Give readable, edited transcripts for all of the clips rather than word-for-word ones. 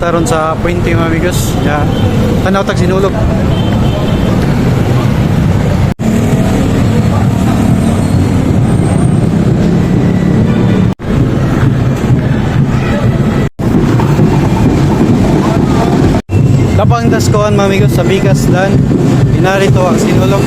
Taron sa Puente, mga amigos. Ya. Tanaw tag sinulog. Lapang daskoan, mga amigos, sa Bigas Dan. Inarito ang sinulog.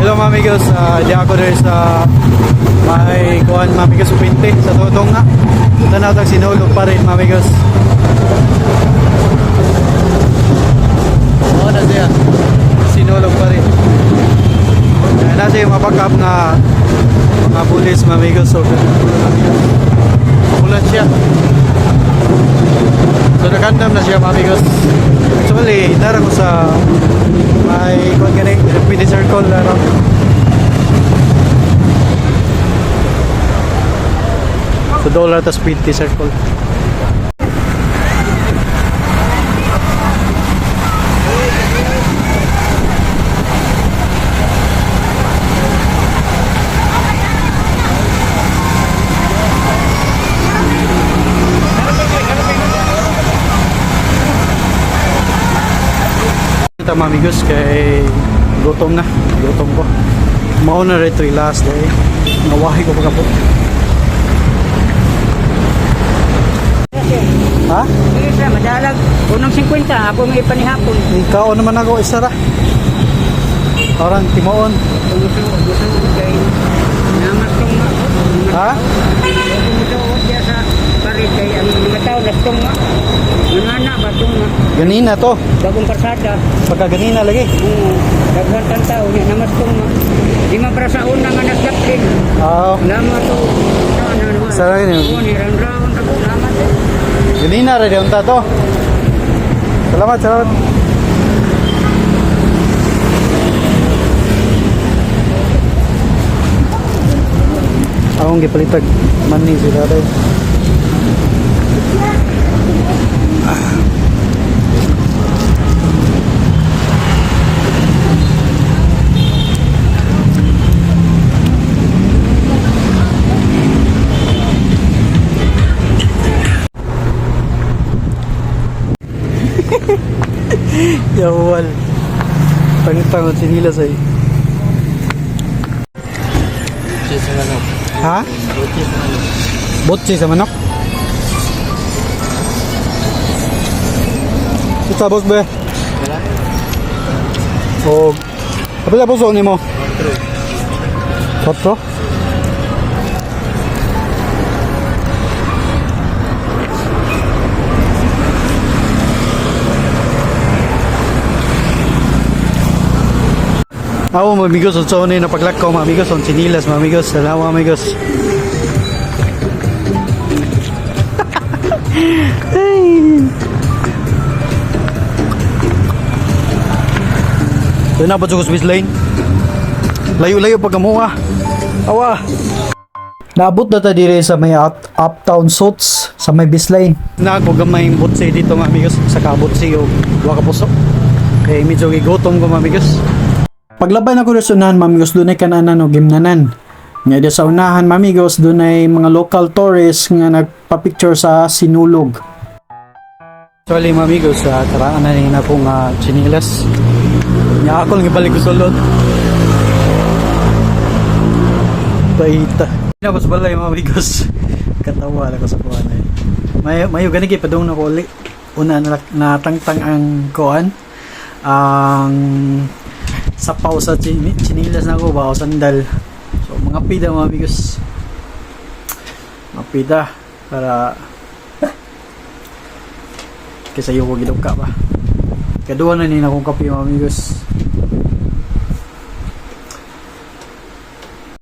Hello, mga amigos, di ako diri sa may kuan, mga amigos, Puente sa Totong nga. Tanaw tag sinulog pa rin, mga amigos. Oo na siya. Sinulog pa rin. Ayan na siya yung mapakap na mga pulis, mga amigos. So, ulan siya. So, nakandam na siya, mga amigos. Actually, nara ko sa may kuan gani, Puente Circle ano. So dollar tas 20 circle. Ito, mga amigos, kay gutom na. Gutom ko. Mao na rito yung last day. Nawahi ko pagkapot. Ha? Sige sir, madalag. Unang 50, ako may panihapon. Ikaw naman ako isa ra. Parang timoon. Gusto gusto kay namastong nga. Ha? Gusto diya sa parit kay ang mga tao nastong nga. Mga na batong nga. Ganina to. Bagong karsada. Pagka ganina lagi. Oo, daghan tang tao niya namastong nga. Di man para sa una nga nasdaplin. Oo. Lama to. Ano, ano, Sa rin yun. Oo, ni round round ako lama to. Ganina rin yung to. Salamat, salamat. Akong gipalitag money si tatay. Yawal. Tangtang ang sinilas ay. Ha? Botse sa manok. Ito boss be. O, kapila puso nimo? Quattro. Ako mga amigos, sa na napaglakaw mga amigos, ang sinilas mga amigos, salamat mga amigos. Ay. Doon na pa sa Swiss Lane. Layo-layo pag ah. Awa. Naabot na ta dire sa may Uptown Suits sa may Bislane. Nako gamay butsi dito mga amigos sa kabutsi o wa ka puso. Eh medyo gigutom ko mga amigos. Paglabay na ko sa unahan, mamigos, dunay kananan o gimnanan. Nga di sa unahan, mamigos, dunay mga local tourists nga nagpa-picture sa Sinulog. Actually, mga amigos, karaan na rin ako nga chinilas. Nga ako lang ibalik ko sulod. Baita. Hindi ako sa balay, mga amigos. Katawa lang ko sa kuwan eh. Mayo, mayo gani kay padung na ko uli. Una na, natangtang ang kuan ang sapaw sa chinilas na ko ba o sandal. So mga pida mga amigos. Mga pida para kaysa yung gidog ka ba. Kaduha na ni na akong kape mga amigos.